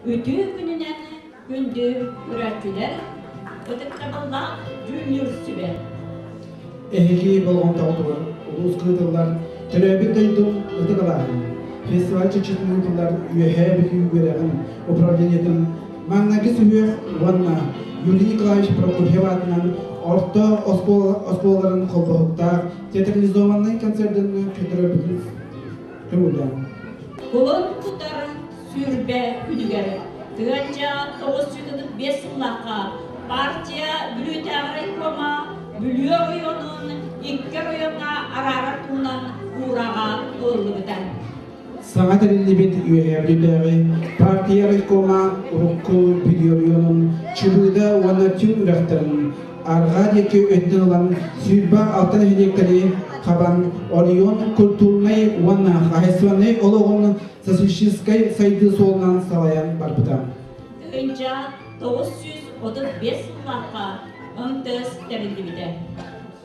Үтүө күнүнэн күндү көрөөччүлэр, ытыктабыллаах дьүүллүүр сүбэ. Эһиги болҕомтоҕутугар улуус кыытыллар төрөөбүт дойдум ытык алааһын фестиваль чэрчитинэн ыытыллар Үөһээ Бүлүү үөрэҕин управлениетын маҥнайгы сүһүөх уонна Юрий Николаевич Прокопьев аатынан орто оскуолаларын холбоһуктаах театрализованнай концердын көтөрөбүтүн көҥүллээн. Кулун тутар 20 күнүгэр 1935 сыллаахха партия Бүлүүтээҕи райкома Бүлүү оройуонун икки оройуоҥҥа араарар туһунан уурааҕа ылыллыбыта. Саҥа тэриллибит Үөһээ Бүлүүтээҕи партия райкома урукку Бүлүү оройуонун Чыбыыда уонна Түҥ үрэхтэрин арҕаа диэки өттүн ылан 26 нэһилиэктэри хабан оройуон культурнай уонна хаһаайыстыбаннай олоҕун социалистическай сайдыы суолунан салайан барбыта. 1935 сыллаахха МТС тэриллибитэ.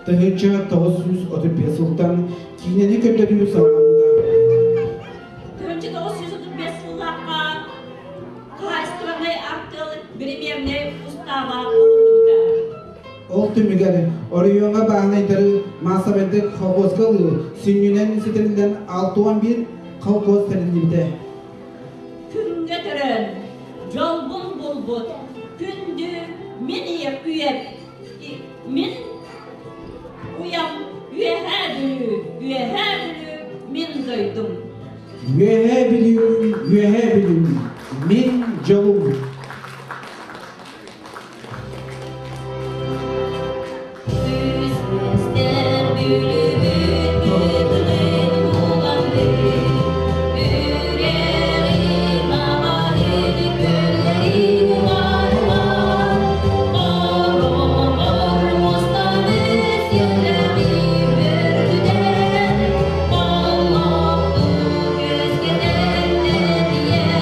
1935 сылтан киинэни көрдөрүү саҕаламмыта. 1935 сыллаахха хаһаайыстыбаннай артыал биримиэрнэй устааба ылыллыбыта. Ол түмүгэр оройуоҥҥа бааһынайдары маассабайдык холкуоска ылыы сүнньүнэн ситэриллэн 61 холкуос тэриллибитэ. Күҥҥэ төрөөн, дьолбун булбут, күндү мин ийэм үйэм, мин уйам Үөһээ Бүлүү, Үөһээ Бүлүү мин дойдум. Үөһээ Бүлүү, Үөһээ Бүлүү мин дьолум. Үс бүлүбүт күтүнүн буландыы, Үрэҕин аҕайын көллэрин уҥаарылар, Хороҕор мустан үс үөрдүнэн, Олохтук үөскэтэн тэтийэн,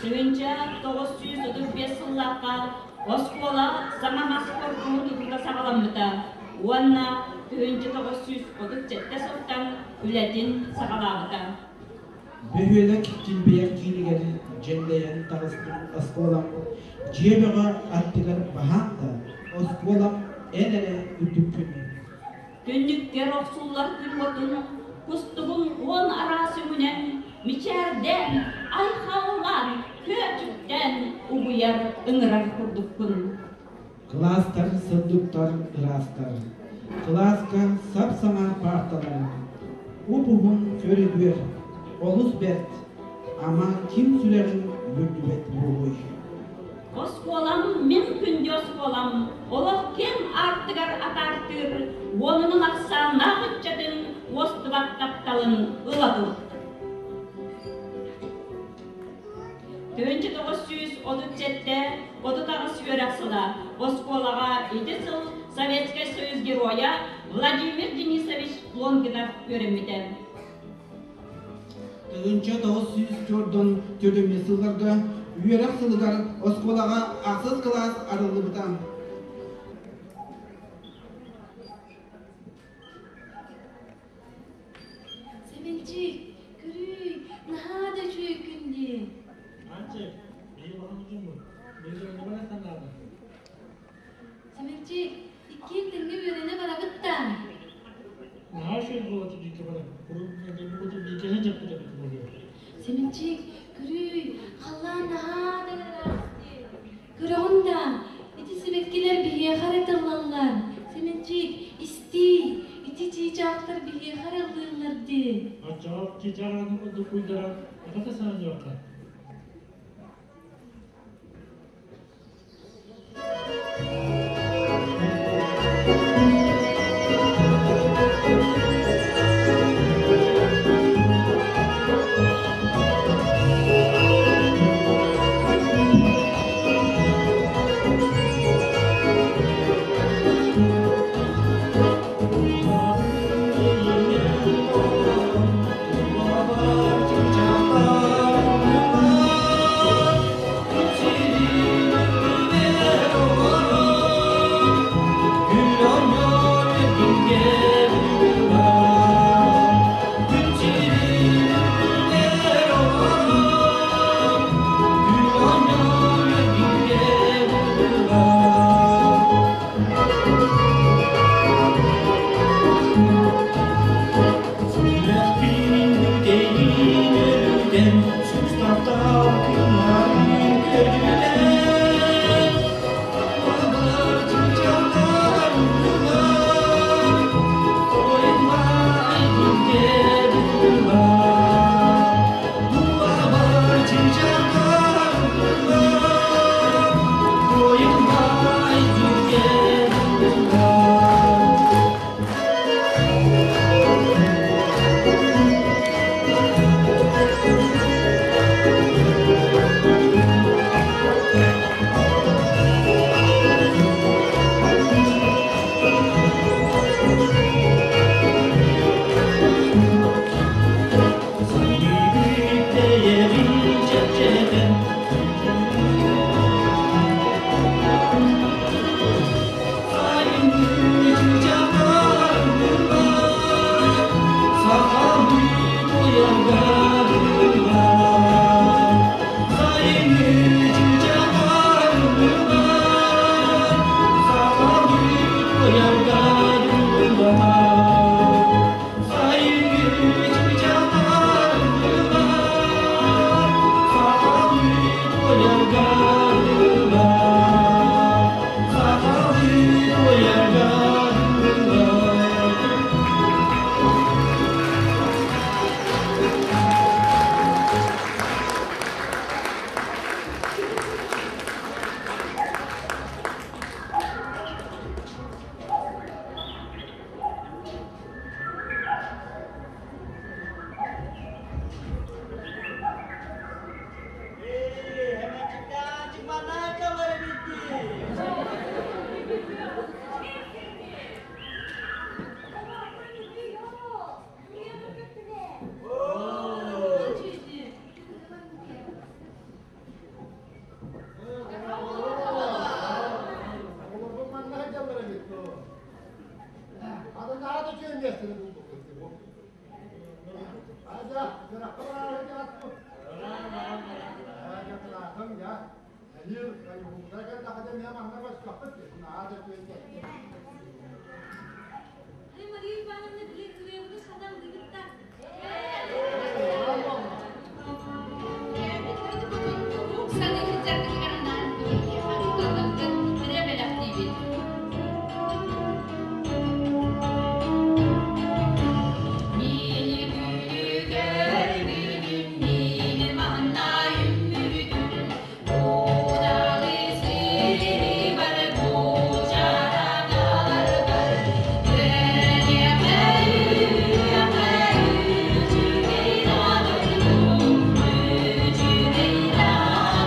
1935 сыллаахха оскуола саҥа мас корпуһун тутуута саҕаламмыта уонна 1937 сылтан үлэтин саҕалаабыта. Бөһүөлэк килбиэн киинигэр дьэндэйэн таҕыстым оскуолам, дьиэ бөҕө аттыгар баһаам да, оскуолам эн эрэ үрдүккүн. Түннүккэр охсуллар күн уотун кустугун уон араас өҥүнэн мичээрдээн, айхаллаан, көөчүктээн угуйар, ыҥырар курдуккун. Кылаастар сырдыктар, ыраастар. Кылааска сап-саҥа паарталар. Уп-уһун көрүдүөр, олус бэрт, ама ким сүрэҕин үөрдүбэт буолуой? Оскуолам, мин күндү оскуолам, олох киэҥ аартыгар атаартыыр, уонунан ахсааннаах ыччатын уостубат тапталын ыла тур. 1937-38 үөрэх сыла оскуолаҕа ити сыл Советскай Союз Геройа Владимир Денисович Лонгинов үөрэммитэ. 1904 төрүмү сылларга үөрэх сылыгар оскуолаҕа ахсыс кылаас арыллыбыта. Сэмэнчик, көрүүй, наһаа да үчүгэй күн дии. Аанчык, биһиги баһылык Биһиги санаабын. Сэмэнчик, иккиэн тэҥҥэ үөрэнэ барабыт да. Наһаа үчүгэй буолла бииргэ баран. Урут бииргэ сылдьыппыт эбит буолуо. Сэмэнчик, көрүүй, халлаан наһаа да ыраас дии. Көрөҕүн да, ити сибэккилэр биһиэхэ эрэ тыллаллар. Сэмэнчик, истиий, ити чыычаахтар биһиэхэ эрэ ыллыыллар дии. Оччоҕо чыычааҕын курдук куйдаран, атата сананыахха. Мария Ивановна били ырыабытын хатан ылыыбыт да. Куруук саныы сылдьаргытыгар анаан биһиэхэ тылларгын ырыа бэлэхтиибит. Миини күлүгэр күнүм миини манна үмүрүтүн Удаҕы сири бар бучарагаларгар Үөрэниэхэ үөҕэ үчүгэй да дойду үчүгэй да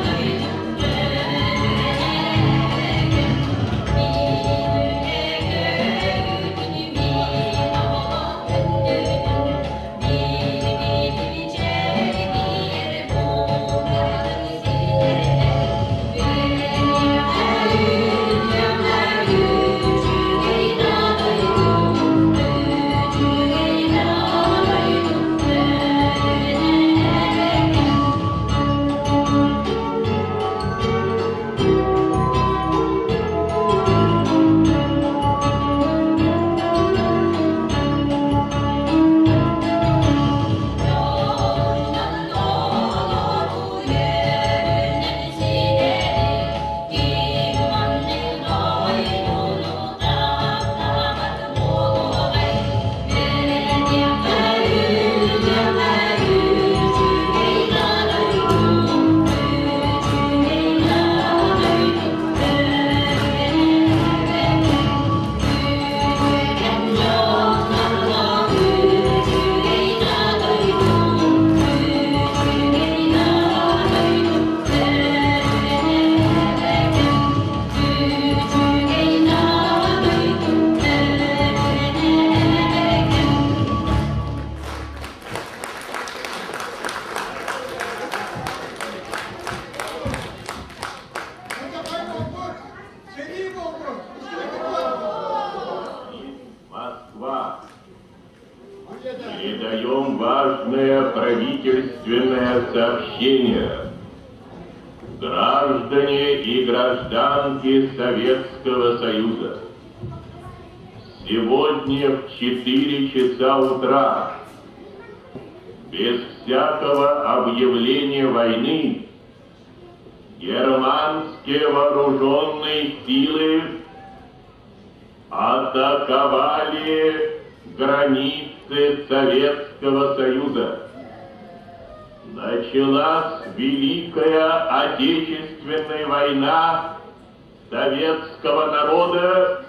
дойду Үөрэнэгэ мин үлэ көтүн мин оҕолон көннөтүн Били-били чэрдийэр буулаҕын ситэрдэр Үөрэниэҕэ үөҕэ үчүгэй да дойду үчүгэй да дойду үөрэнэгэ. Дьонунан толору үөрүнэн ситэри, ким маннык дойдуну таптаабат буолуоҕай? Үөрэниэххэ үөрэниэххэ үчүгэй да дойду, үчүгэй да дойду, үөрэнэбэккэ. Үтүөкэн дьоннордоох үчүгэй да дойду, үчүгэй да дойду, үөрэнэбэккэ. Үчүгэй да дойду, үөрэнэбэккэ. Москва. Передаем важное правительственное сообщение. Граждане и гражданки Советского Союза, сегодня в 4 часа утра, без всякого объявления войны, германские вооруженные силы атаковали границы Советского Союза. Началась Великая Отечественная война советского народа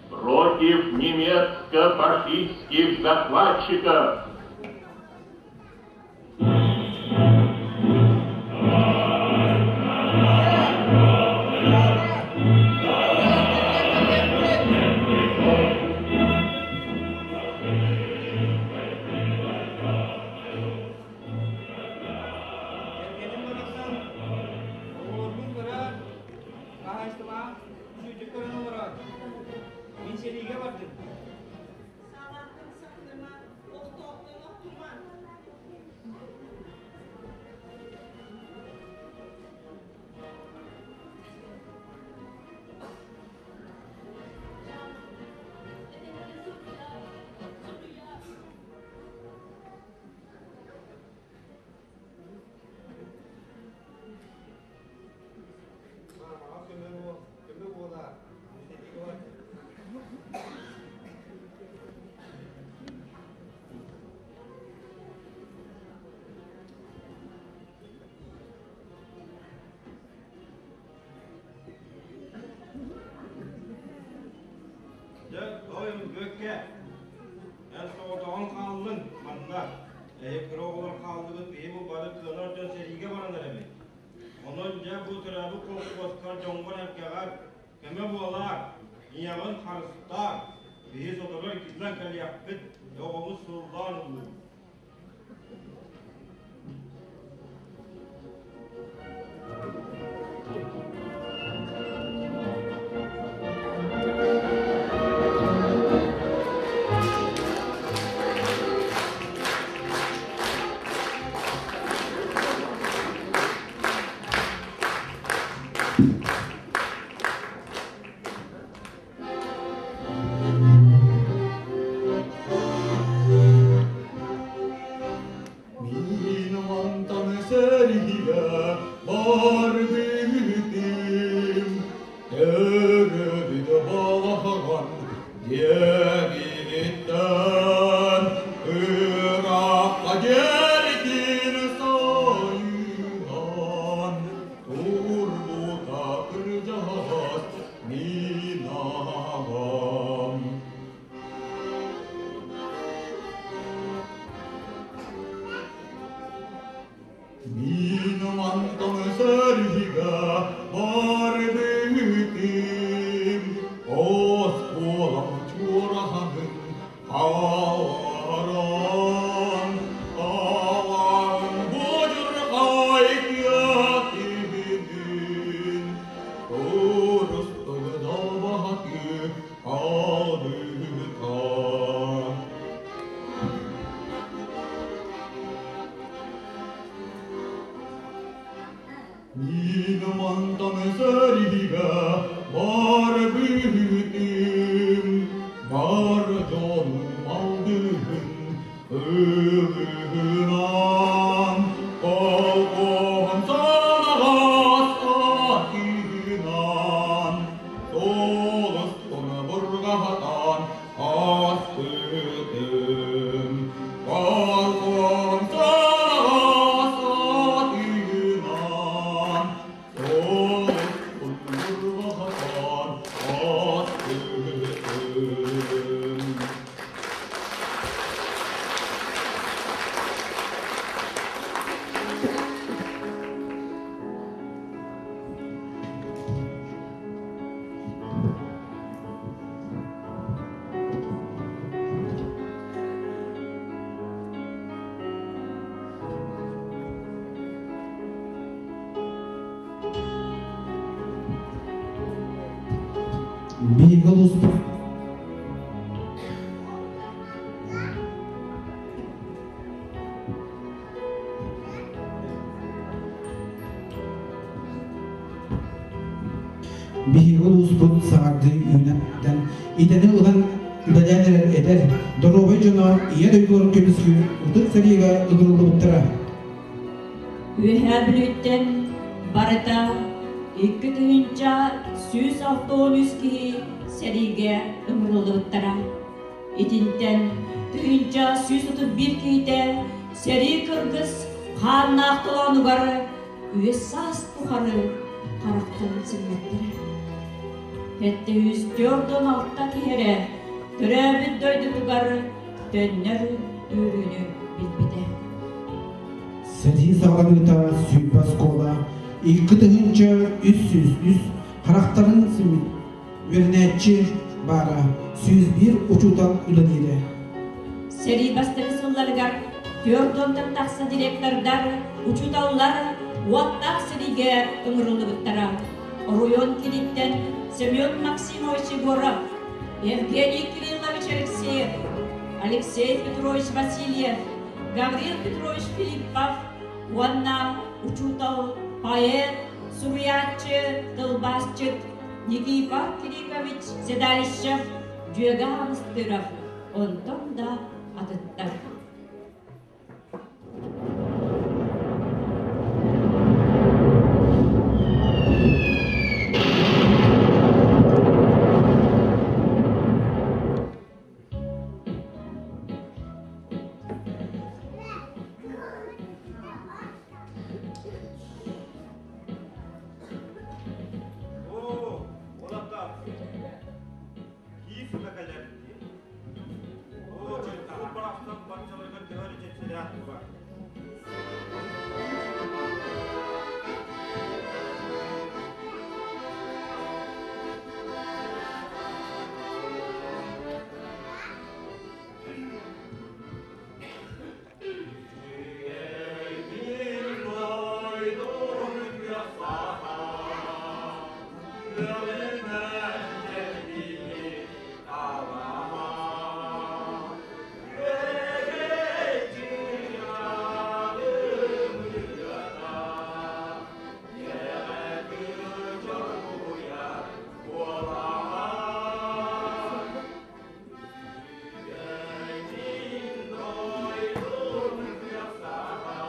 против немецко-фашистских захватчиков. Кэргэним барахсан оҕолорбун көрөр, хаһаайыстыбаҕа үчүгэйдик көрөн олорор. Мин сэриигэ бардым. Саалаахтан сахтыма, охтоохтон охтума. Маамаҕа көмө буол, көмө буолаар. Мин сэриигэ бардым. Дьэ, тоойум Бүөккэ, эн соҕотоҕун хааллыҥ манна. Эһи кыра оҕолор хааллыгыт биһи бу бары кыанар дьон сэриигэ баран эрэбит. Онон дьэ бу төрөөбүт холкуоскар дьоҥҥор-сэргэҕэр көмө буолаар, ийэҕин харыстаар, биһи сотору эргиллэн кэлиэхпит, оҕобут сыллаан ыллын. Барбытым, төрөөбүт балаҕан диэбиттэн, ыраахха дьэргин сайыһан, турбута кырдьаҕас мин аҕам. Мин мантан сэриигэ барбытым, оскуолам чуораанын хаалларан, аҕам будьурхай киһитин, курустук далбаһатыы хаалбытан. Мин мантан сэриигэ барбытым, бар дьонум алдыһын ылынан, колхоһум санаҕас атынан, солостон бурҕаһатан ааспытым. Колхоһум санаҕас атынан, солостон бурҕаһатан ааспытым. Биһиги улууспут Биһиги улууспут саҥардыы үүнэн идэни ылан үлэлээн эрэр эдэр, доруобай дьоно Ийэ дойдуларын көмүскүүр ытык сэриигэ ыҥырыллыбыттара. Үөһээ Бүлүүттэн барыта 2163 киһи сэриигэ ыҥырыллыбыттара. Итинтэн 1131 киһитэ сэрии кыргыс хааннаах толоонугар үс саас тухары харахтарын симмэттэрэ. 746 киһи эрэ төрөөбүт дойдутугар төннөр үөрүүнү билбитэ. Сэрии саҕаланыыта 20 оскуола 2303 харахтарын симмит үөрэнээччи баара 101 учуутал үлэлиирэ. Сэрии бастакы сылларыгар 40-тан тахса директордар, учууталлар уоттаах сэриигэ ыҥырыллыбыттара. Оройуон кииниттэн Семен Максимович Егоров, Евгений Кириллович Алексеев, Алексей Петрович Васильев, Гаврил Петрович Филиппов уонна учуутал, поэт, суруйааччы, тылбаасчыт Никифор Кирикович Седалищев, Дьүөгэ Амыстыров, онтон да атыттар. Оо, уолаттар, киис ыта кэлэр дии. Оо, дьиктибит барахсан барчаларыгар төһө эрэ чэпчэлээх турар. Үчүгэйдик дойдум күөх саха, күөҕүнэн чэлгийбит талаҕа. Күөрэгэй чыычааҕым ырыата, дьиэҕэ чоргуйар буолаҕа. Үчүгэйдик дойдум күөх саха,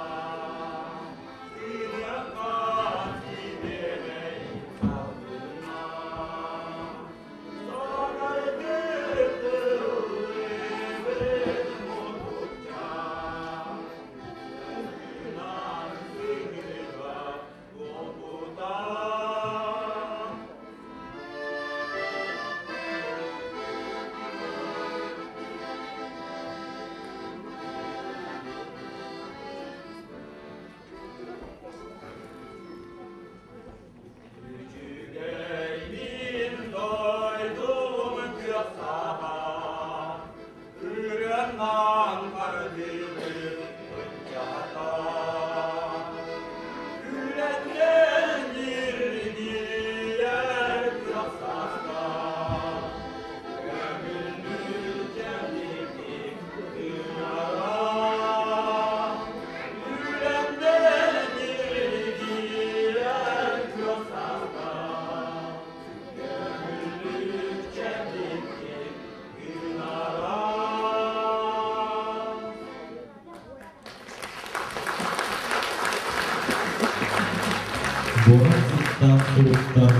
Буорах сыттаах суруктар,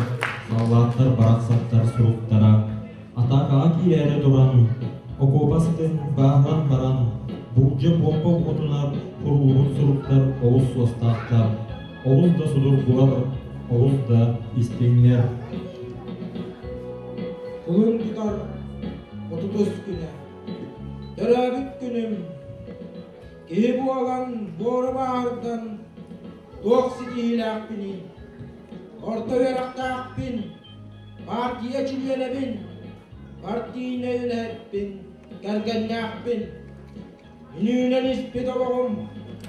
саллааттар барахсаттар суруктара атаакаҕа киирээри туран, окуопа сытын бааһыран баран, булдьа буомба уотунар куруллубут суруктар олус суостаахтар, олус да судургулар, олус да истиҥнэр. Кулун тутар отутус күнэ. Төрөөбүт күнүм. Киһи буолан буору бааһырдан туох ситиһиилээхпиний? Орто үөрэхтээхпин, партия чилиэнэбин, партийнай үлэһиппин, кэргэннээхпин. Үнүүнэн испит олоҕум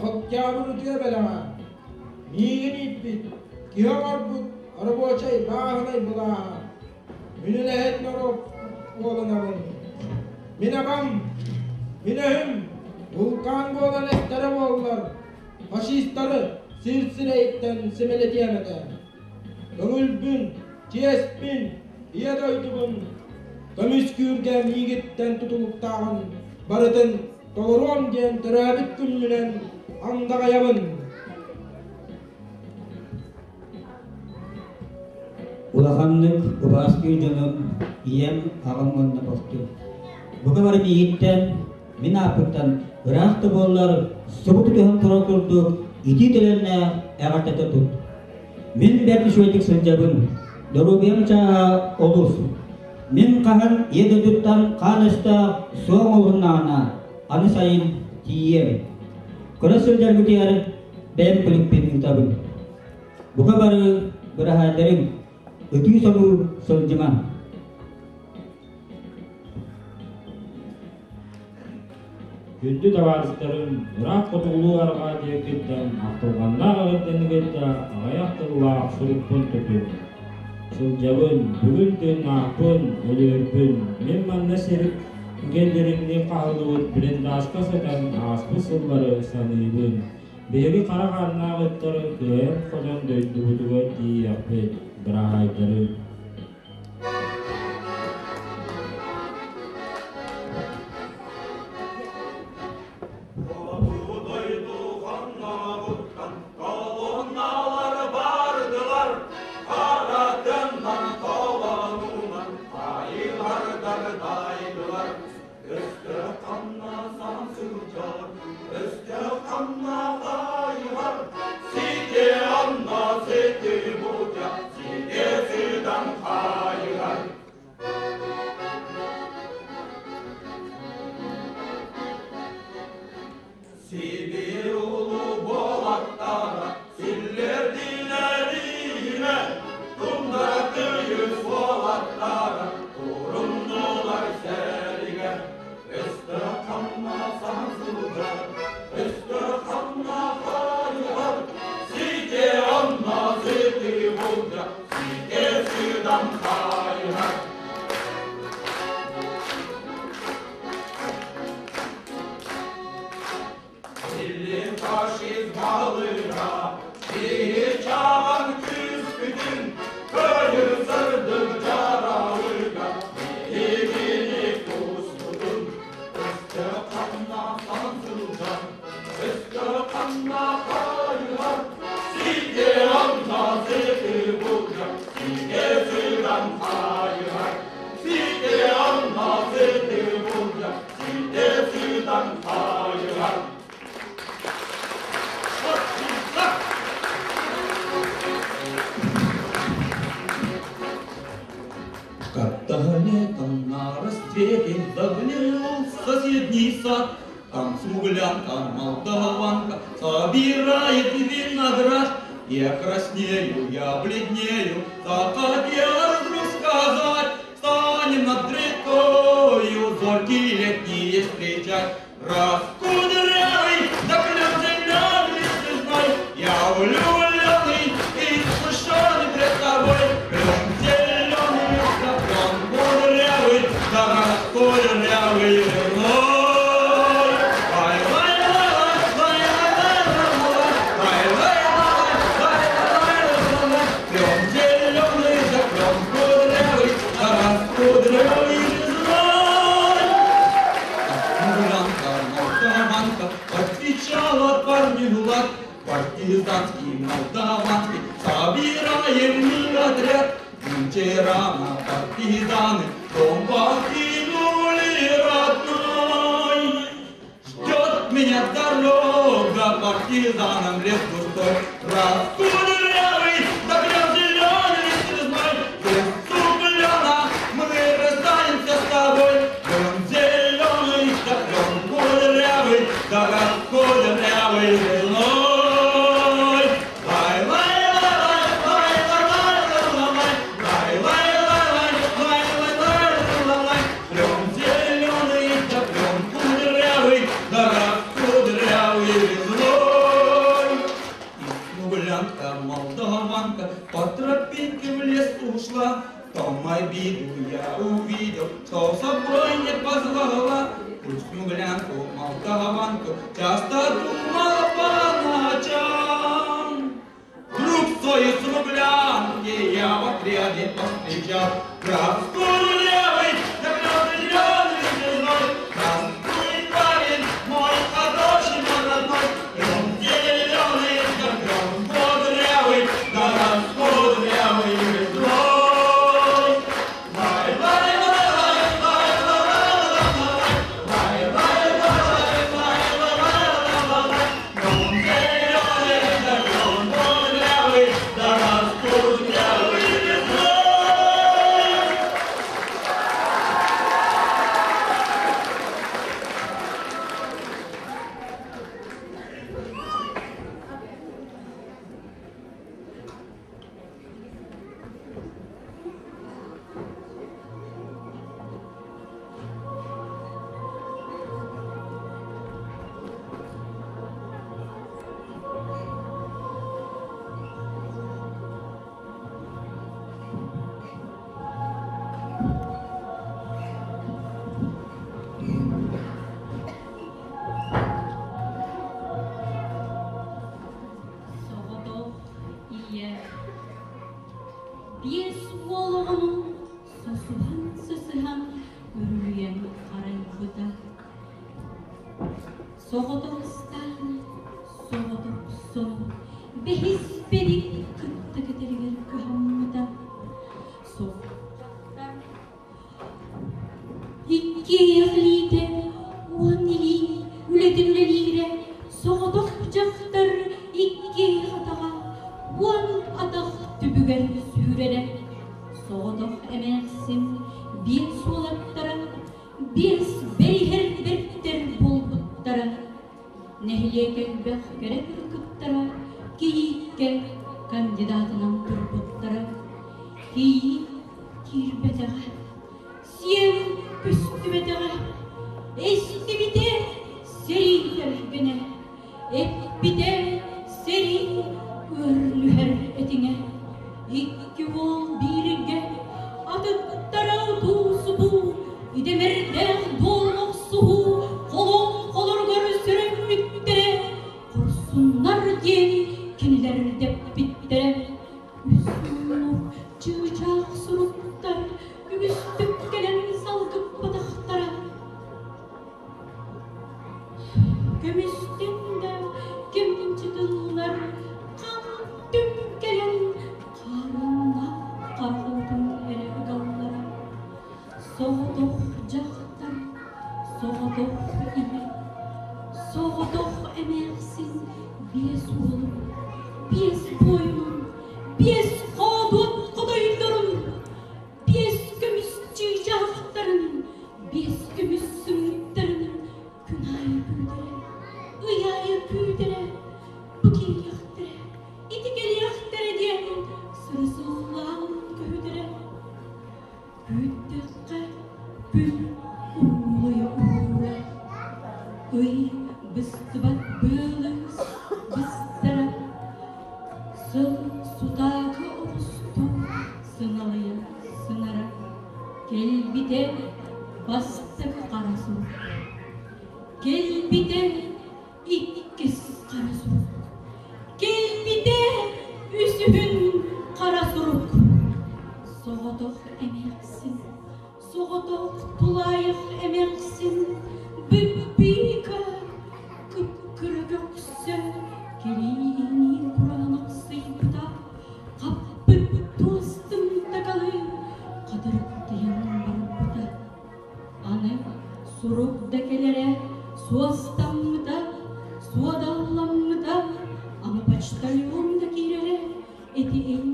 Октябрь үтүө бэлэҕэ. Миигин ииппит, киһи оҥорбут рабочай бааһынай былааһа. Мин үлэһит норуот уолунабын. Мин абам, мин өһүм вулкан буолан эстэрэ буоллар, фашистары сир сирэйиттэн симэлитиэм этэ. Көҥүлбүн, чиэспин, ийэ дойдубун көмүскүүргэ миигиттэн тутулуктааҕын барытын толоруом диэн төрөөбүт күммүнэн андаҕайабын. Улаханнык убаастыыр дьонум, ийэм, аҕам уонна балтым. Бука бары миигиттэн, мин ааппыттан ыраах да буоллар, субу түһэн турар курдук итии төлөннөөх эҕэрдэтэ тут. Мин бэрт үчүгэйдик сылдьабын, доруобуйам чааһа олус. Мин хаһан ийэ дойдуттан хаан өстөөх суох оҥоһуннаҕына, аны сайын тиийиэм. Көрө сылдьаргытыгар бэйэм күлүкпүн ыытабын. Бука бары быраһаайдарыҥ, ытыы-соҥуу сылдьымаҥ. Күндү табаарыстарым, ыраах хотугулуу арҕаа диэкиттэн ахтылҕаннаах эҕэрдэни кытта аҕыйах тыллаах сурукпун тутуҥ. Сылдьабын, бүгүн тыыннаахпын, өлүөрбүн, мин манна сиргэ дириҥник хаһыллыбыт блиндажка сытан ааспыт сыллары саныыбын. Биһиги хара хааннаах ыттары кыайан-хотон дойдубутугар тиийиэхпит, быраһаайдары. Колонналар бардылар, харатынан толонунан айылардар дайдылар. Өстөөх ханна сан сылдьар, өстөөх ханна хайыһар, сите анна сити бутя, сите сыдан хайыһар. Сибир улуу болаттара силлердилерine, Тундра тыйыс болаттара туруннулар сэрige. Өстөөх ханна сан сылдьар, өстөөх ханна хайыһар, Сите онно сити булдьа, сите сыдан хайыһар. Milli faşizm alıra, bir çağan küsküdün, köyü sırdık caralıga, birini kuskudun. Öste kanna sansıldan, öste kanna kayılar, sike anna siki bulca, sike sıdan kayılar. Sike anna siki bulca, sike sıdan kayılar. Как-то летом на рассвете заглянул в соседний сад. Там смуглянка, молдаванка собирает виноград. Я краснею, я бледнею, захотелось вдруг сказать, станем над рекою зорьки летние встречать. Раскудрявый, да клен зеленый, ты знай, я влюбленный и искушенный пред тобой. Клен зеленый, да клен кудрявый, да раскудрявый верной. Лай, лай, лай, лай, лай, лай, лай, лай, лай, лай, лай, лай, клен зеленый, да клен кудрявый, да раскудрявый знай. Смуглянка, молдаванка. Военный отряд, Юнкера партизаны, Дом покинули родной. Ждет меня дорога партизанам лес густой. Раскудрявый, да клен зеленый лесной, лесу клена мы расстанемся с тобой. Клен зеленый, да клен кудрявый, да раскудрявый лесной. Лай, лай, лай, лай, лай, лай, лай, лай, лай, лай, лай, лай, лай, лай, лай, лай. Клен зеленый, да клен кудрявый, да раскудрявый лесной. И смуглянка, молдаванка по тропинке в лес ушла. Том обиду я увидел, что собой не позвала. Пусть смуглянку, молдаванку часто думала по ночам. Друг свою смуглянки я в отряде повстречал. Раскудрявый, да зеленый зеленый, здравствуй, парень, мой хороший, мой родной. Клен зеленый, да клен кудрявый, да раскудрявый лесной. Лай, лай, лай, лай, лай, лай, лай, лай, лай, лай, лай, лай, лай, лай, клен зеленый, да клен кудрявый, да раскудрявый лесной. Соҕотох ийэ биэс уол оҕону сосуһан-сысыһан үрүлүйэн харайбыта. Соҕотох ыстааны, соҕотох сону бэһис бэрик кытта кэтэригэр кыһаммыта. Соҕотох Иккиэйэх илиитэ, уон илии үлэтин үлэлиирэ, соҕотох дьахтар иккиэйэх атаҕа, уон атах түбүгэр сүүрэрэ. Соҕотох эмээхсин биэс уолаттара, биэс бэриһэр бэртэр буолбуттара. Нэһилиэк элбэх кэрэ кыргыттара кийииккэ кандидатынан турбуттара. Кийиит киирбэтэҕэ, сиэн көстүбэтэҕэ, эстибитэ сэрии кэргэнэ, эппитэ сэрии ыар нүһэр этиҥэ. Икки уол бииргэ атыттара утуу-субуу, идэмэрдээх дуол охсуһуу холон холоругар сөрөммүттэрэ, хорсуннар диэн кинилэр дэппиттэрэ. Үс муннук чыычаах суруктар үгүстүк кэлэн салгыппатахтара. Көмүстэн да кэмчи тыллар хам-түм кэлэн хаарыннаах харахтын эрэ ыгаллара. Соҕотох дьахтар, соҕотох ийэ, соҕотох эмээхсин биэс уолун, биэс буойунун, биэс хоодуот хотойдорун, биэс көмүс чыычаахтарын, биэс көмүс сымыыттарын күн аайы күүтэрэ, ый аайы күүтэрэ, бу киириэхтэрэ, ити кэлиэхтэрэ диэн сырысыллаан көһүтэрэ. Күүттэххэ күн уулуйа уура, ый быстыбат быылыс быстара, сыл сутаакы оҕустуу сыҥалыйа сыҥара, кэлбитэ бастакы хара сурук, кэлбитэ иккис хара сурук, кэлбитэ үсүһүн хара сурук. Соҕотох эмээхсин, соҕотох тулаайах эмээхсин, бүппүүкэ кып-кыра көхсө кириинии кураанахсыйбыта, хаппыт.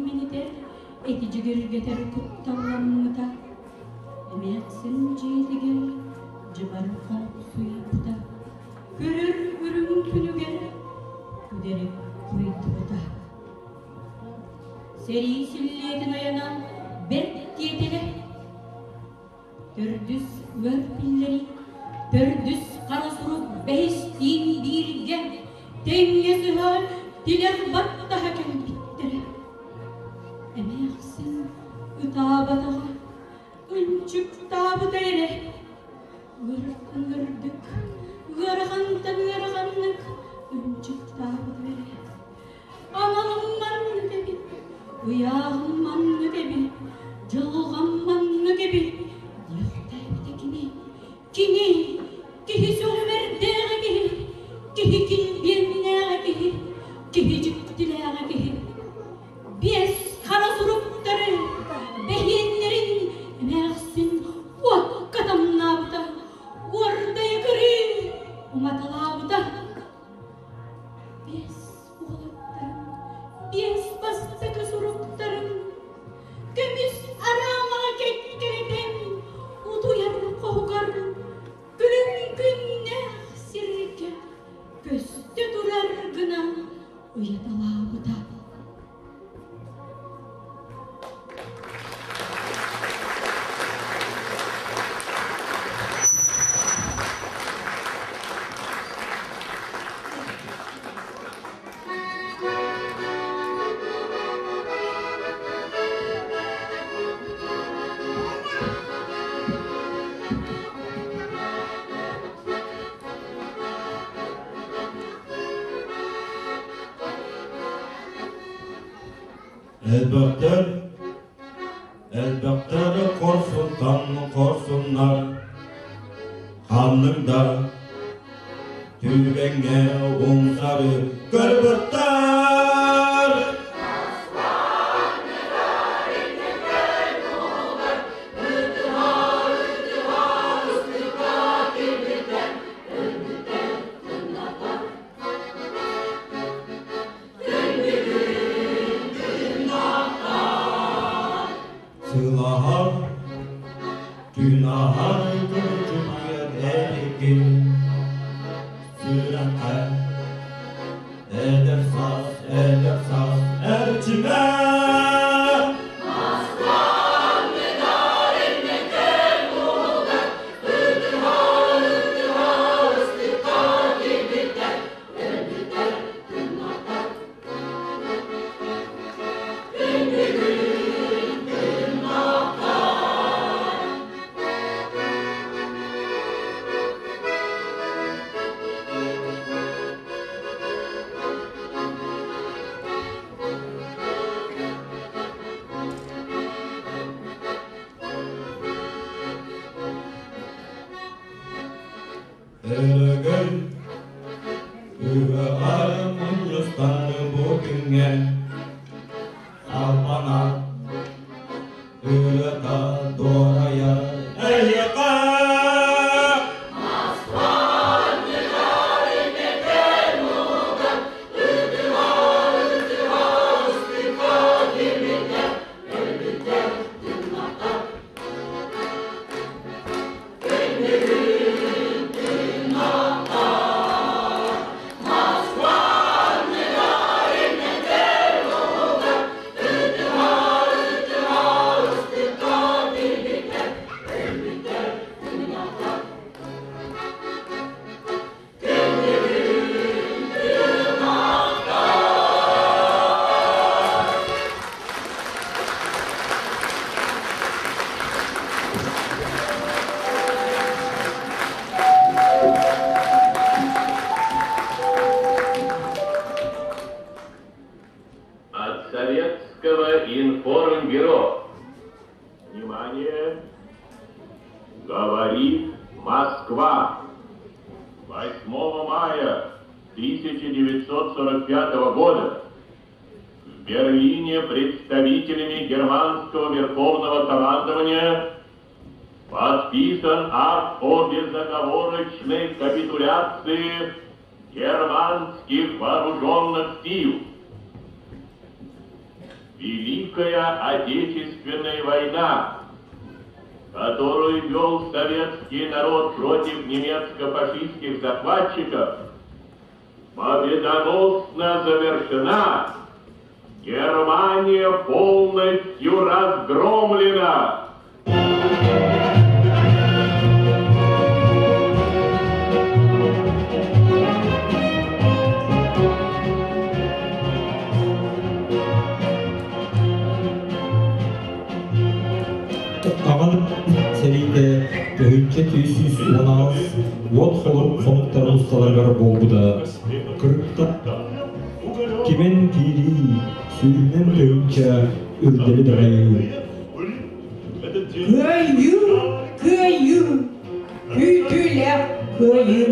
Иминитэр, эти дьигиргэтэр кутталламмыта. Эмээхсин дьиэтигэр дьыбар хоҥсуйбута, көрөр үрүҥ күнүгэр күдэрик куйдубута. Сэрии силлиэтин айана бэрт тиэтэлэ. Төрдүс ыар биллэрий, төрдүс хара сурук бэһистиин бииргэ тэҥҥэ сыһа тилэх баттаһа кэлбиттэрэ. Эмээхсин ытаабатаҕа, ынчыктаабыта эрэ. Ыарахан ыардык, ыарахантан ыараханнык ынчыктаабыта эрэ. Аналым маннык эбит, ыйааҕым маннык эбит, дьылҕам маннык эбит диэхтээбитэ кини. Кини, киһи сөҕүмэрдээҕэ киһи, киһи килбиэннээҕэ киһи, киһи дьиктилээҕэ киһи. Биэс хара суруктары бэһиэннэрин эмээхсин уокка тамнаабыта, уордайа кырыы уматалаабыта. Биэс уолаттарым, биэс бастакы суруктарым, көмүс араамаҕа кэккэлэтэн утуйар хоһугар күлүм күннээх сиргэ көстө турар гына уйаталаабыта. Элбэхтэр, элбэхтэр хорсунтан хорсуннар, ханнык да түгэҥҥэ умсары көрбөттөр. Сылаһар, түнаһар кырдьыгыйар эргин, сүрэххэ эдэр саас, эдэр саас эрчимэ. Өрөгөй Ыһыаҕар мунньустан бу күҥҥэ Салбана ырыата дуорайар эйиэхэ. От Советского информбюро. Внимание! Говорит Москва. 8 мая 1945 года в Берлине представителями германского верховного командования подписан акт о безоговорочной капитуляции германских вооруженных сил. Великая Отечественная война, которую вел советский народ против немецко-фашистских захватчиков, победоносно завершена. Германия полностью разгромлена. Аҕа сэриитэ 1118 уот холорук хонуктарын усталарыгар буолбута. Кырыкта кимэн киирии сүүһүнэн тыһыынча үрдэли даҕайыы. Кыайыы, кыайыы, күүтүүлээх кыайыы,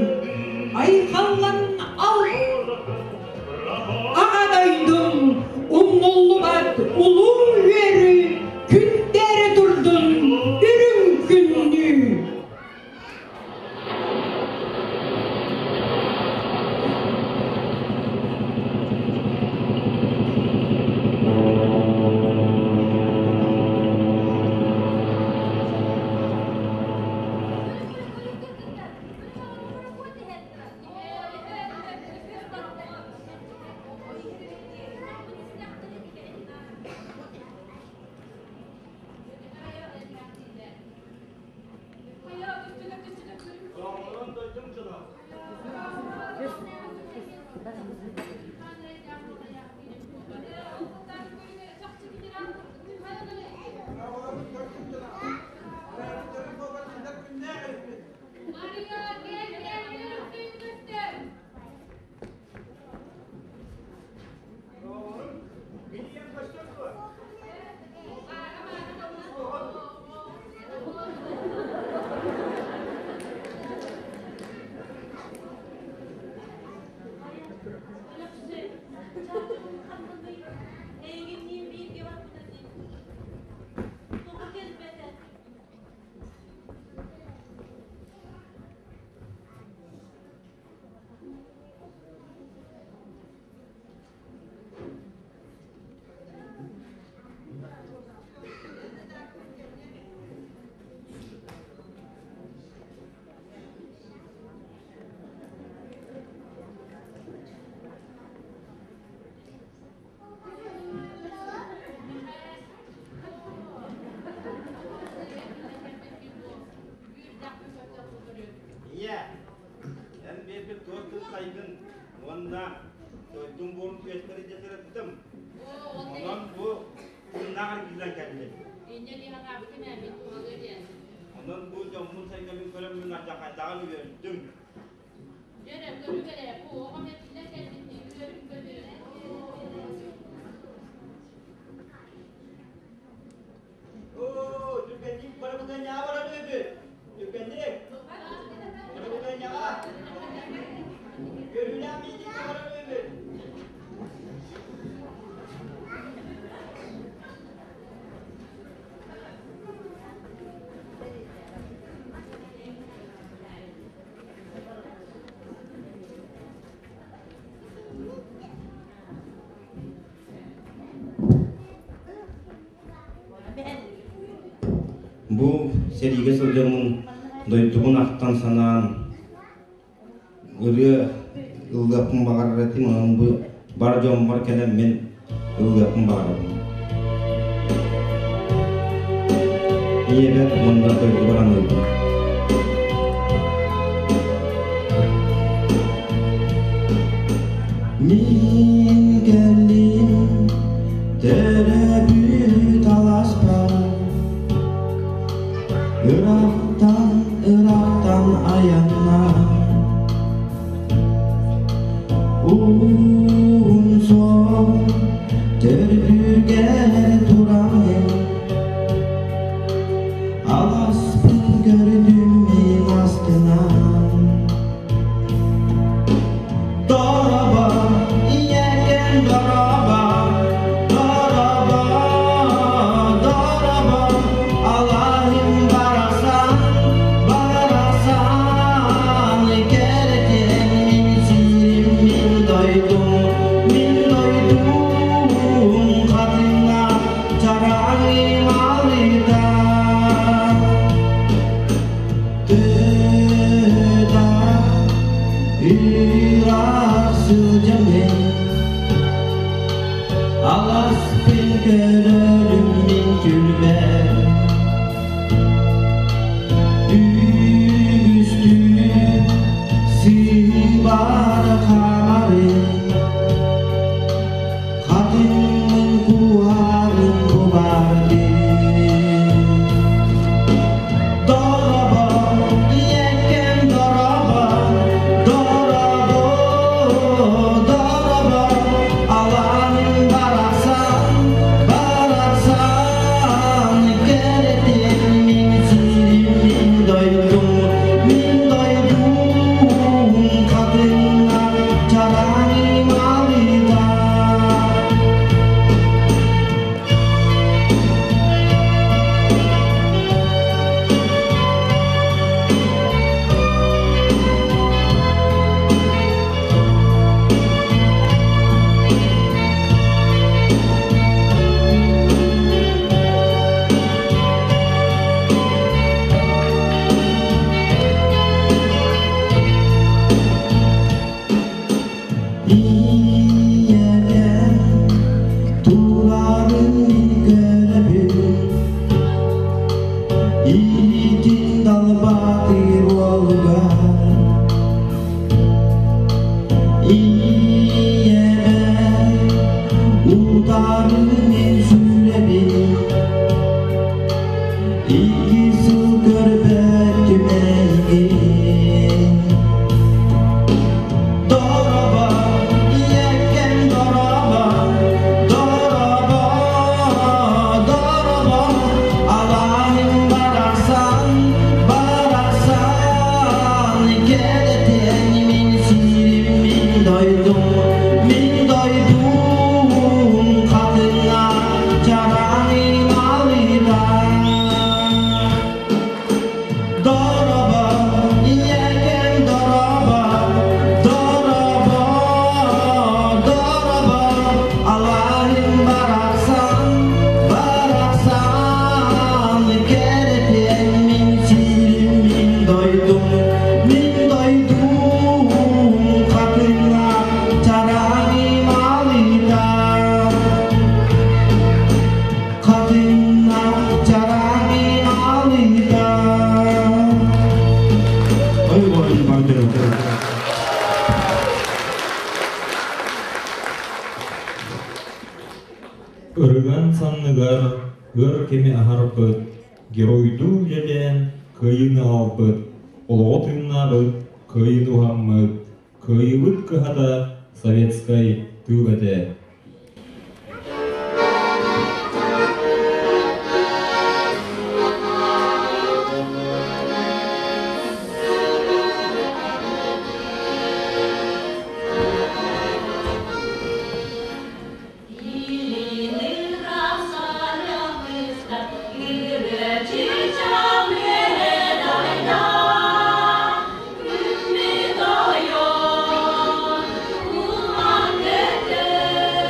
айхаллан ал Аҕа дойдум умнуллубат улуу үөрүү күндээрэ турдун үрүҥ күннүү! Ийэ, эн биэрбит туос кыыс уонна дойдум буорун күөстэрин дьэ сырыттым. Онон бу тыыннаах эргиллэн кэллим. Онон бу дьоммун-сэргэбин көрөммүн алдьархайдааҕын үөрдүм. Оо, түргэнник барыбытыанньаҕа барар үһүбүт. Түргэнник. Барыбытыанньаҕа. Көрүүлээх миитиҥҥэ барар үһүбүт. Бу сэриигэ сылдьаммын дойдубун ахтан санаан ырыа ыллыахпын баҕарар этим, онон бу бар дьоммор кэлэн мин ыллыахпын баҕарабын. Ийэбэр уонна дойдубар аныыбын. Мин кэллим төрөөбүт алааспар Ыраахтан, ыраахтан айаннаан Уһун суол төрдүгэр тураммын Алааспын көрдүм мин астынан Дороба, ийэкэм дороба, дороба, дороба, алаһым барахсан. Көрөрүм мин түрмэ Үгүстүк сыыбар хаамарын Хатыҥмын куһарын бу бардым Дорообо, ийэккэм дорообо, дорообо, дорообо, алааһым барахсан, барахсан, кэрэтин мин сирим, мин дойдум, мин дойдум, хатыҥҥа чараҥым алыта. Ийэкэм турарын мин көрөбүн, Илиитин далбаатыыр уолугар. Ийэбэр утарын мин сүрэбин, Икки сыл көрбөтүм эйигин. Дорообо, ийэккэм дорообо, дорообо, дорообо, алааһым барахсан, барахсан, кэрэтиэн мин сирим, мин дойдум, мин дойдум, хатыҥҥа чараҥым алыта. Дорообо, ийэкэм дорообо, дорообо, дорообо, алааһым барахсан, барахсан, кэрэтиэн мин сирим, мин дойдум, мин дойдум, хатыҥҥа чараҥым алыта. Хатыҥҥа чараҥым алыта. Ой, ой, бардырым. Ырыган санныгар өр кэми аһарбыт, геройдуу үлэлээн кыайыыны аҕалбыт, олоҕу тыыннаабыт, кыайыыны уһаммыт, кыайыыбыт кыһата советскай тыыл этэ. Күммүт ойон, улан көтөр.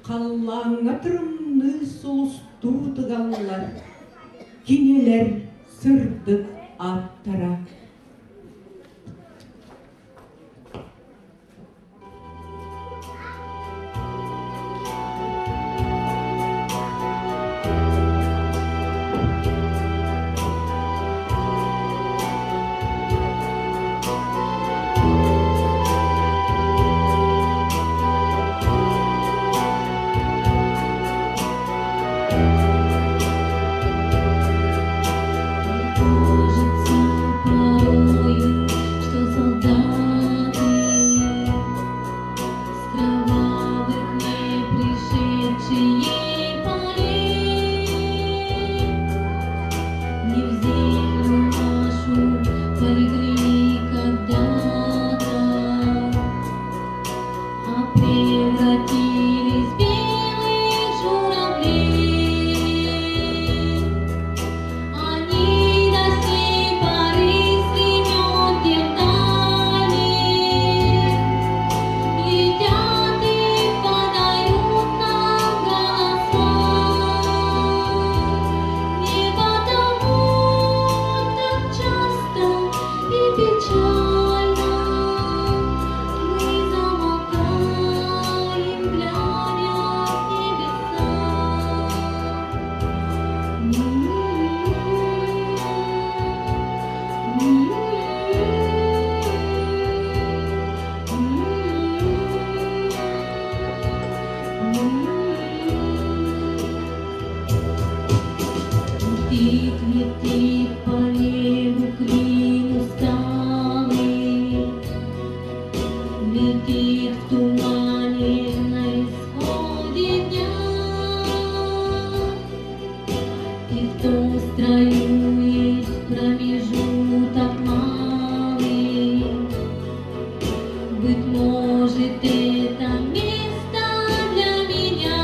Халлааҥҥа тырымныы сулустуу тыгаллар, кинилэр сырдык ааттара. Кажется порою, что солдаты с кровавых не пришедшие полей не в землю нашу полегли когда-то, а превратились в белых журавлей. Они до сей поры с времен тех дальних летят и подают нам голоса. Не потому так часто и печально мы замолкаем, глядя в небеса. Летит, летит по небу клин усталый, Летит в тумане на исходе дня. И в том строю есть промежуток малый. Быть может, это место для меня.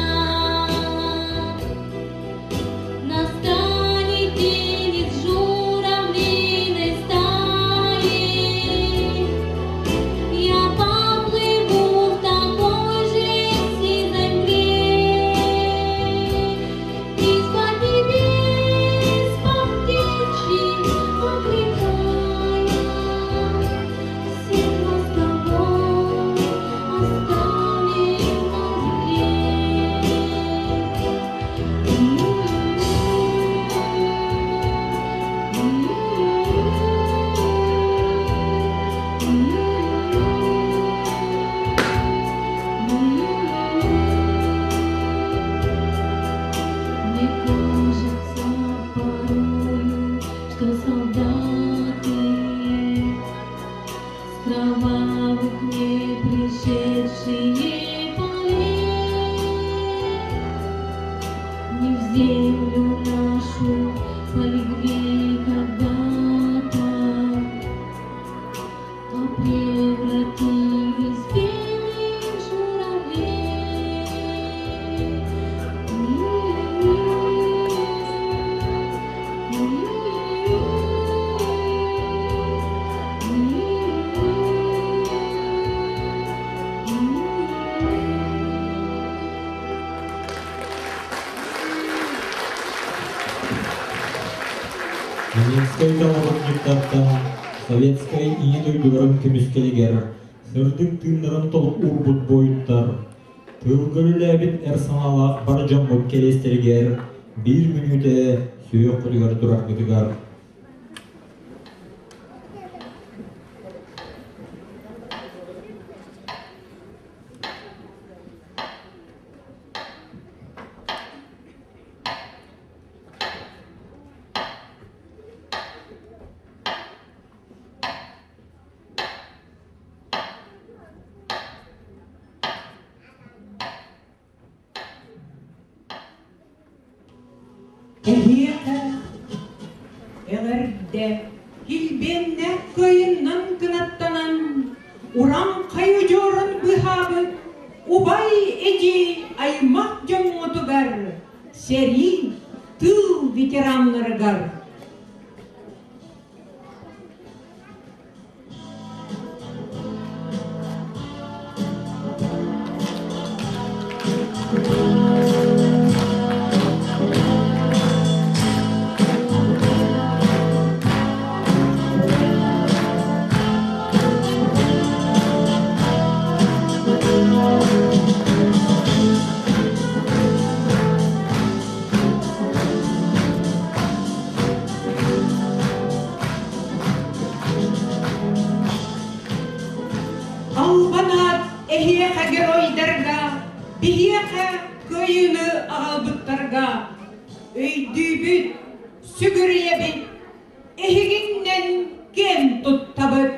Настанет день из журавлиной стаи. Я поплыву в такой же сизой мгле. Из-под небес по птичьи окликая, всех нас, кого оставим на земле. Мне кажется порою, что солдаты с кровавых не пришедшие полей не в землю нашу полегли когда-то, а превратились в белых журавлей. Ленинскэй колхозниктартан Советскай Ийэ дойдуларын көмүскэлигэр сырдык тыыннарын толук уурбут буойуттар, тыылга үлэлээбит эр санаалаах бар дьоммут кэриэстэригэр биир мүнүүтэ сүһүөх хотугар тураргытыгар Эһиэхэ эҕэрдэ килбиэннээх кыайыннан кынаттанан, уран-хай удьуорун быыһаабыт убай эдьиий аймах дьоҥҥутугар, сэрии, тыыл ветераннарыгар. Биһиэхэ кыайыыны аҕалбыттарга өйдүүбүт, сүгүрүйэбит, эһигиннэн киэн туттабыт.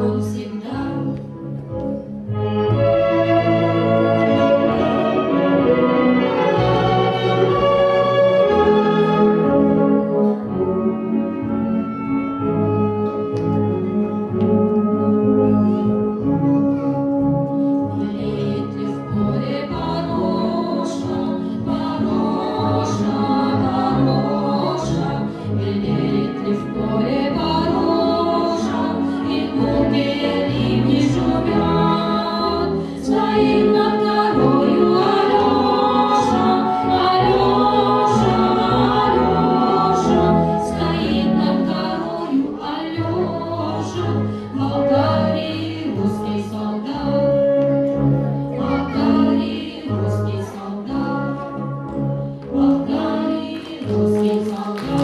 он всегда. Велит ли в поле хороша, хороша, хороша, Велит ли в поле хороша, И гулкие ливни шумят, Стоит над горою Алеша, Алеша, Алеша, Стоит над горою Алеша, Болгарии русский солдат. Болгарии русский солдат, Болгарии русский солдат.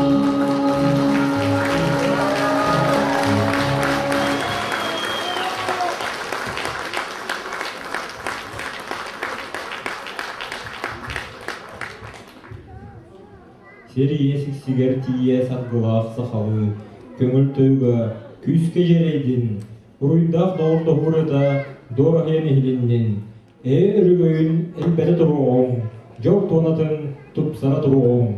Сир ийэ сиксигэр тиийэ саргылаах сахалыы көҥүл тойуга күүскэ дьиэрэйдин, уруйдаах доҕордоһуура дуораһыйан иһилиннин, ээ өрөгөйүн элбэтэ туруоҕуҥ, дьол туонатын тупсара туруоҕуҥ.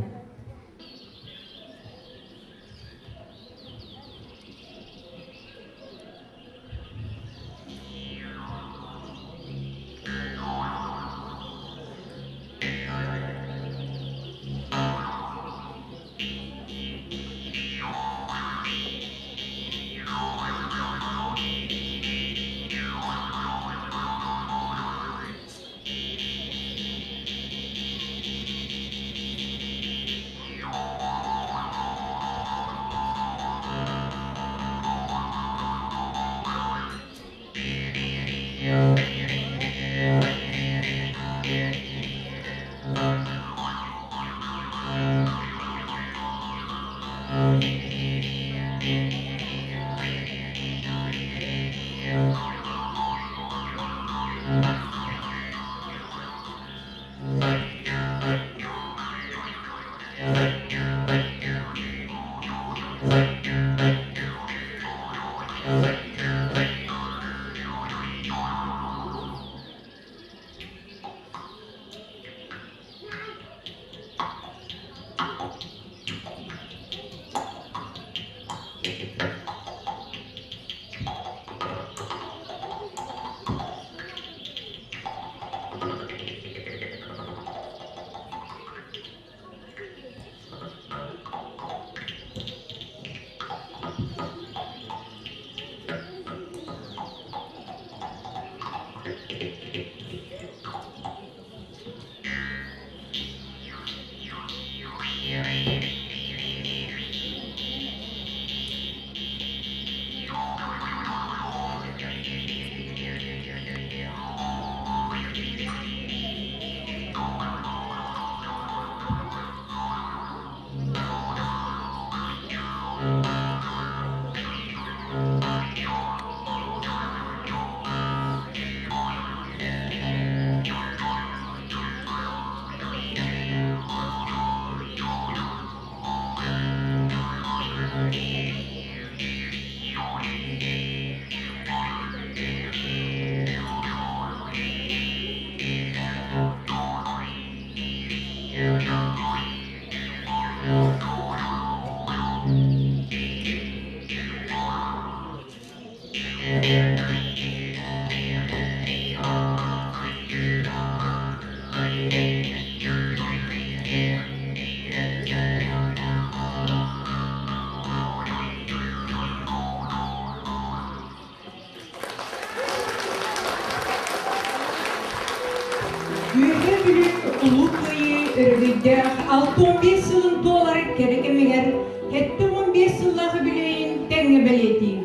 Үөһээ Бүлүү Улуу Кыайыы өрөгөйдөөх 65 сылын туолар кэрэ кэмигэр 75 сыллаах үбүлүөйүн тэҥҥэ бэлиэтиир.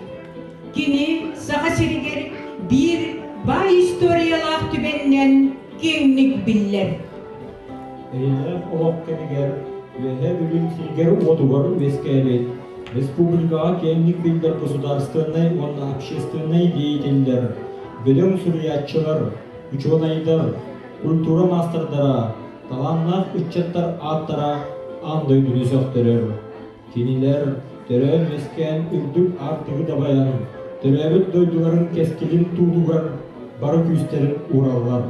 Кини Саха сиригэр биир баай историялаах түбэннэн киэҥник биллэр. Эйэлээх олох кэмигэр Үөһээ Бүлүү сиригэр-уотугар үөскээбит республикаҕа киэҥник биллэр государственнай уонна общественнай деятеллэр, бөдөҥ суруйааччылар, учуонайдар, культура маастардара, талааннаах ыччаттар ааттара аан дойдуну сөхтөрөр. Кинилэр төрөөн-үөскээн үрдүк аартыгы дабайан, Төрөөбүт дойдуларын кэскилин туутугар бары күүстэрин уураллар.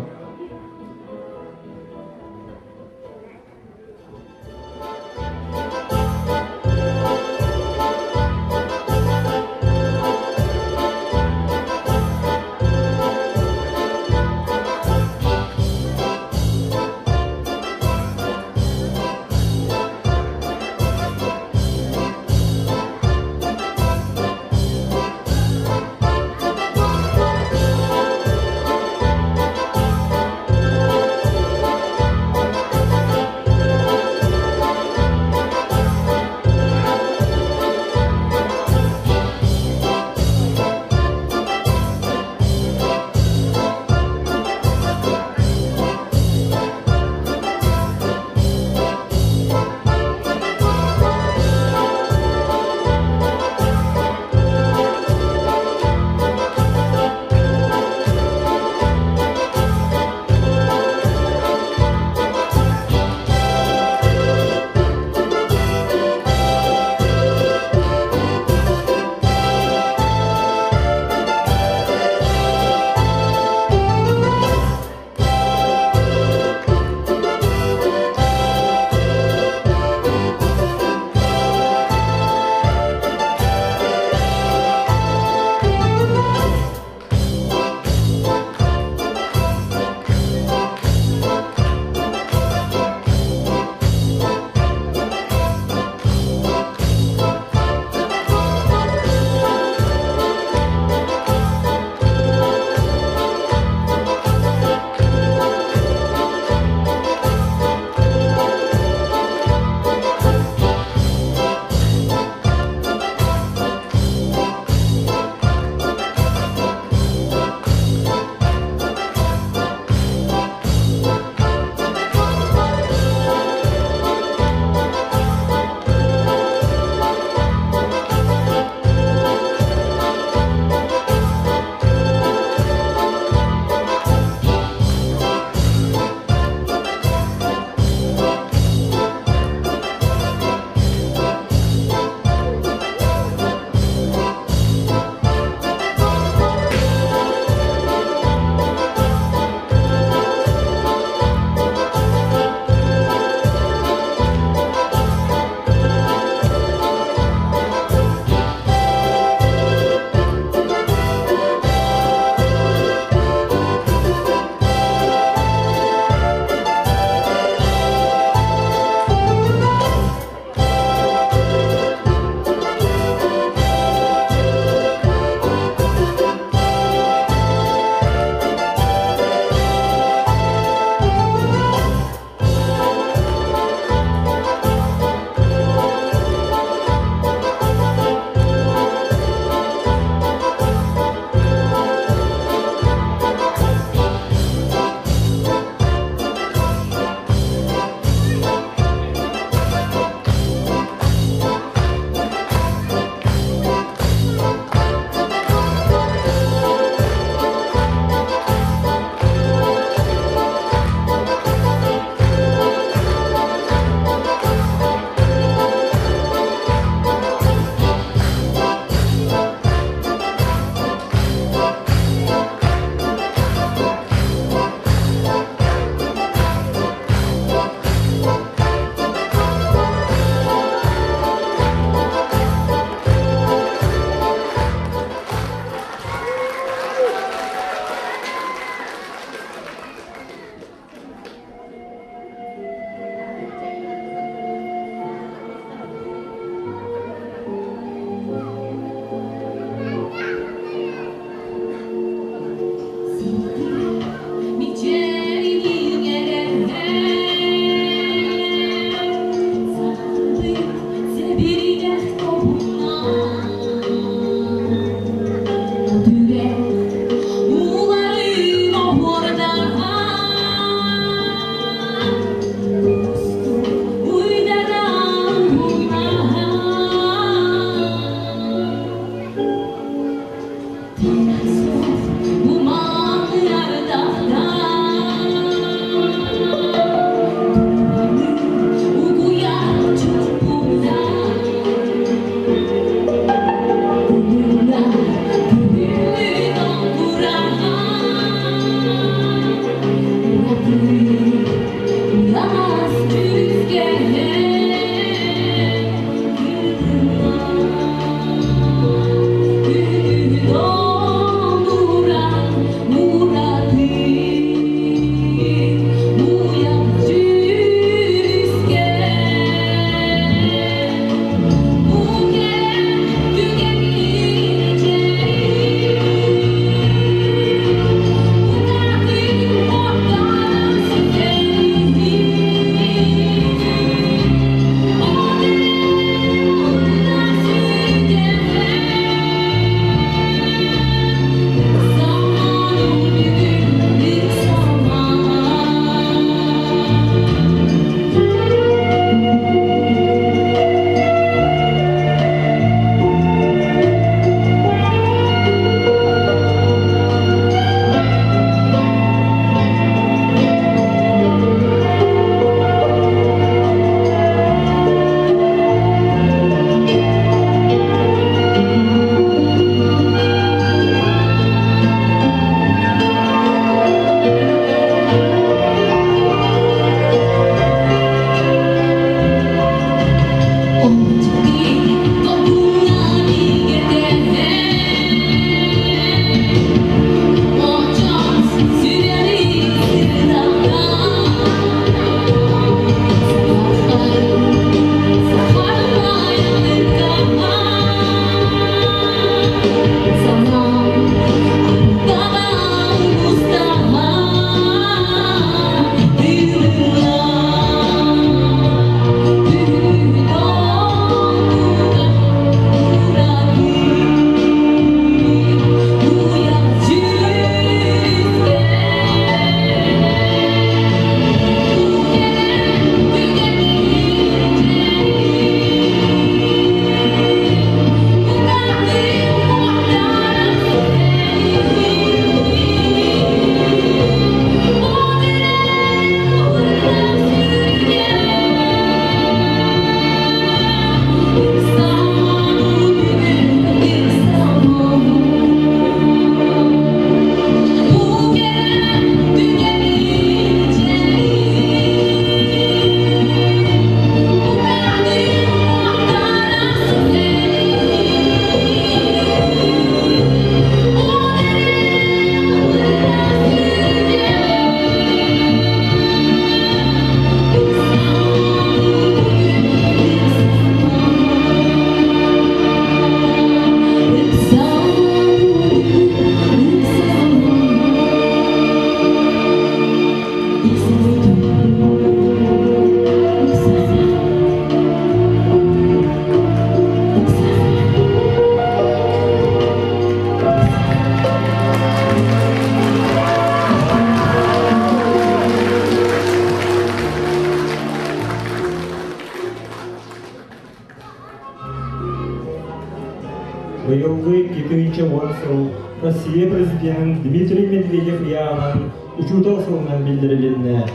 2010 сыл Россия Президенин Дмитрий Медведев ыйааҕынан Учуутал сылынан биллэрилиннэ.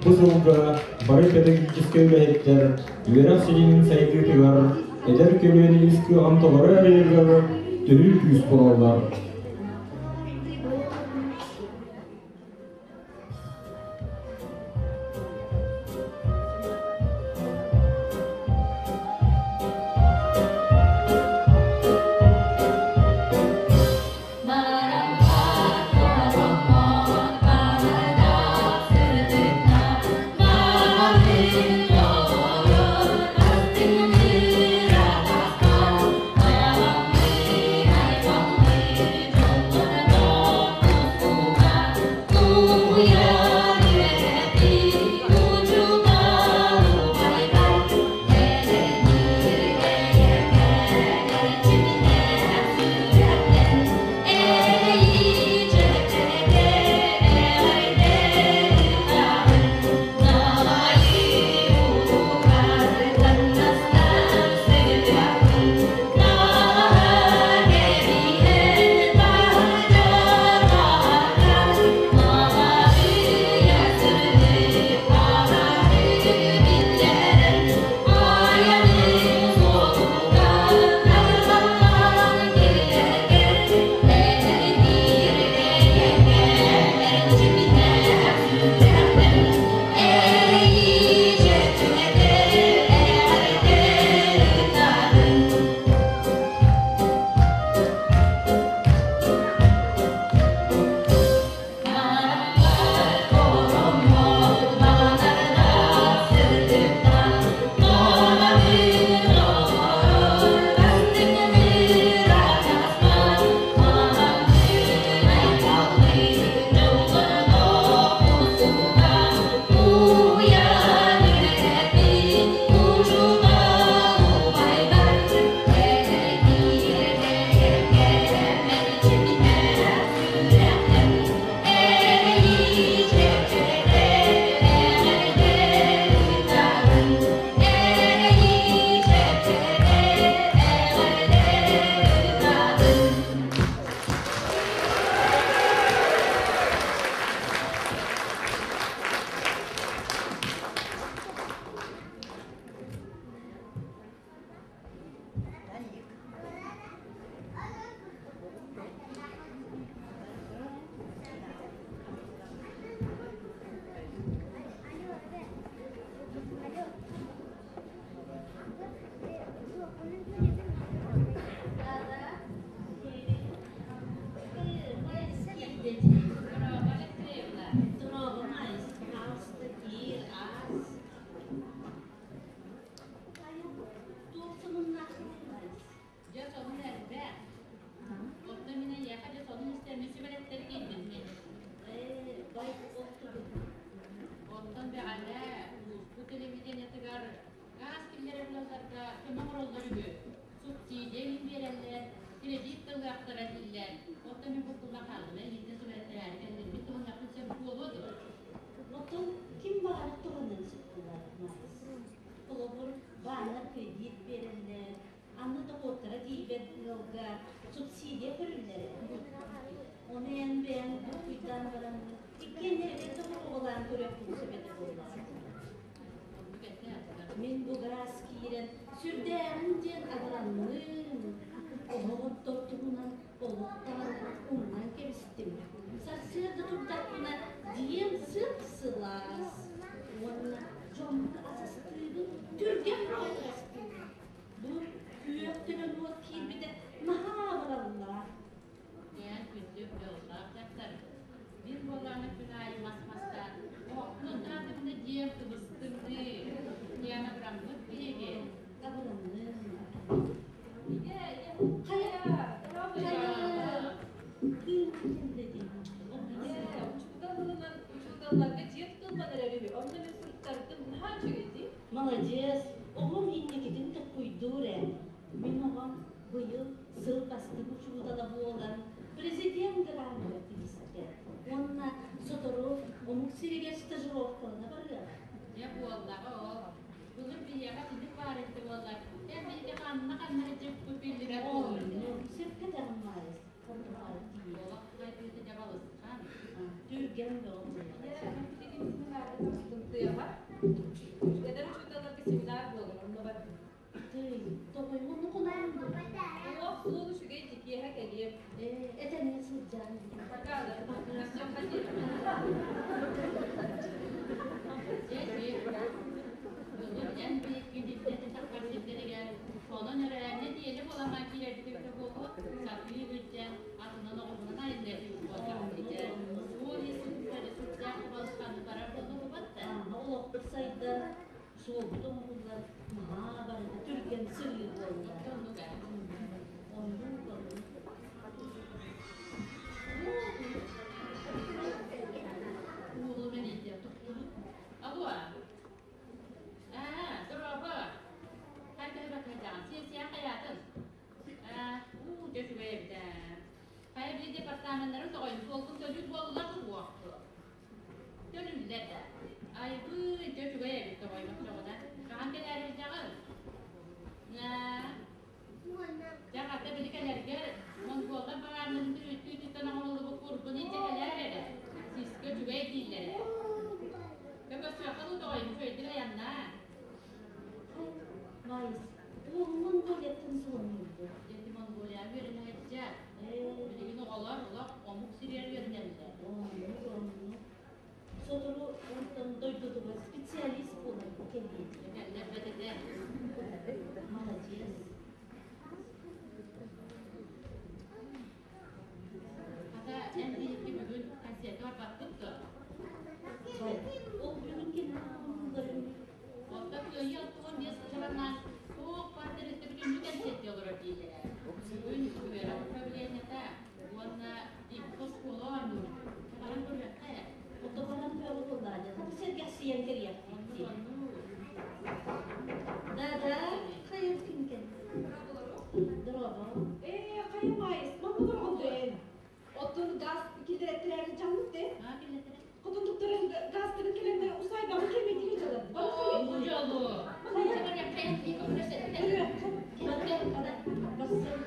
Бу сылга бары педагогическай үлэһиттэр үөрэх ситимин сайдыытыгар эдэр көлүөнэ ис кыаҕын толору арыйарыгар төһүү күүс буолаллар. Дьэ, сонун элбэх. Оттон мин эйиэхэ дьэ сонун истэммин сүбэлэттэр киирдим Оттон бэҕэһээ улууспут телевидениетыгар гаас киллэрэр ыалларга көмө оҥороллор үһү. Субсидия иһин биэрэллэр, кредит да ылыахтара дииллэр. Оттон мин буккулла хааллым, эйиигиттэн сүбэлэттэрээри кэллим. Мин туһаныахпын сөп буолуо дуо? Оттон ким баҕарар туһаныан сөп буолар, Маайыс. Холобур, бааннар кредит биэрэллэр, аны дохуоттара тиийбэт ыалга субсидия көрүллэр ээ. Ону эн бэйэҥ буккуйдаан баран иккиэннэригэр да оҕолаан көрүөххүн сөп этэ буоллаҕа. Мин бу гаас киирэн сүрдээҕин диэн абыранным, оһоҕоттор туһунан олох даҕаны умнан кэбистим. Сарсыарда турдахпына дьиэм сып-сылаас уонна дьоммор ас астыыбын, түргэн баҕайы астыыбын. Бу күөх төлөн уот киирбитэ наһаа абыраллаах. Диэн күндү дьоллоох дьахтар. Мин буоллаҕына күн аайы мас мастаан, оһохпун таатыбына дьиэм кыбыстымныы, диэн абыраммыт биһиги. Абыранным. Хайа, хайа, кыым кэллэ Учуутал тылынан учууталларга дьиэ тутуллан эрэр үһү. Онно мин суруттардым. Наһаа үчүгэй дии. Маладьыас, оҕом инникитин токкуйдуур ээ. Мин оҕом быйыл сыл бастыҥ учуутала буолан президент грамота тигистэ уонна сотору омук сиригэр стажировкалана барыаҕа. Дьэ буоллаҕа ол. Былыр биһиэхэ итинник баар эбитэ буоллар. Эн биһиги ханна-ханна сылдьыбыппыт биллибэт буоллун. Сөпкө даҕан Маайыс, онтубаҕа тиийэ. Олох хайдыыта дьэ балысхан. Түргэн бөҕө буоллаҕа. Билигин семинарга тахсыбытым тыаҕа. Эдэр учууталларга семинар буолар, онно бардым. Тый, тоҕой уонна хонон дуо? Уох суол үчүгэй дьикиэһэ кэлиэм. Ээ, этэҥҥэ сылдьан. Пока да, көрсүөххэ диэри. Дьэ, дьэ, Былыр эн биһикки биирдэ таххар сирдэригэр сонон өрөөн нэдиэлэ буолан киирэрбит эбитэ буолуо, сатыы сылдьан, атынан оҕуһунан айанныыр буоллаҕым дьэ. Суол-иис сүрдээх балысханнык барар буоллубут да. Олохпут сайдар, суолбут оҥоһуллар, наһаа барыта түргэн сырыы буолла. Оннук ээ. Оннук, оннук. Уолум эрийтэ туттубут. Алло. Аа, дорообо. Хайда бакайдаҕын? Сиэсийэн хайаатын? Аа, уу, дьэ үчүгэй эбит ээ. Хайа били департаменнарын тоҕойун суолгун төлүүр буоллулар суох. Төлүүллэр да. Айбыы, дьэ үчүгэй эбит тоҕой оччоҕуна. Хаһан кэлээри илдьэҕин? Аа, дьэ хата били кэлэргэр монголлар баҕарнарын түрүттүү оҥоһуллубут курбун илдьэ кэлээр эрэ. Сискэ үчүгэй дииллэрэ. Көмөсүөххэ дуу тоҕойун үчүгэйдик айаннаа. Маайыс, уол Монголияттан суолуннурду. Дьэ Монголияҕа үөрэнэ сылдьар. Билигин оҕолор олох омук сиригэр үөрэнэллэр. Оннук, оннук. Сотору онтон дойдутугар специалист буолан кэлиэ. Кэллэр бэтэтэ. Молодец. Хата эн биһикки бүгүн концерты барбаппыт дуо? Ол бүгүн ким оҥоһулларын Оттон кыайыы 65 сылынан туох баар тэрилтэ бүтүннүү кэнсиэртии олорор дииллэрэ. Бүгүн үөрэх управлениета уонна икки оскуола оонньуур. Баран көрүөххэ. Ото баран бөҕө буоллаҕа. Хата сэргэхсийэн кэлиэхпит дии. Оннук. Да-да, хайа күн кэллэ? Дорообо. Ээ, хайа Маайыс, манна олоргон Оттон газ киллэрэттэрээри дьаммыт дээ. Аа, киллэттэрэ. Хотун туттарын газтарын кэлэннэр усайбаҕы кэмэтири дьалар. Оо, бу дьолу. Хайа, Хайа, кэл, хада, барсын.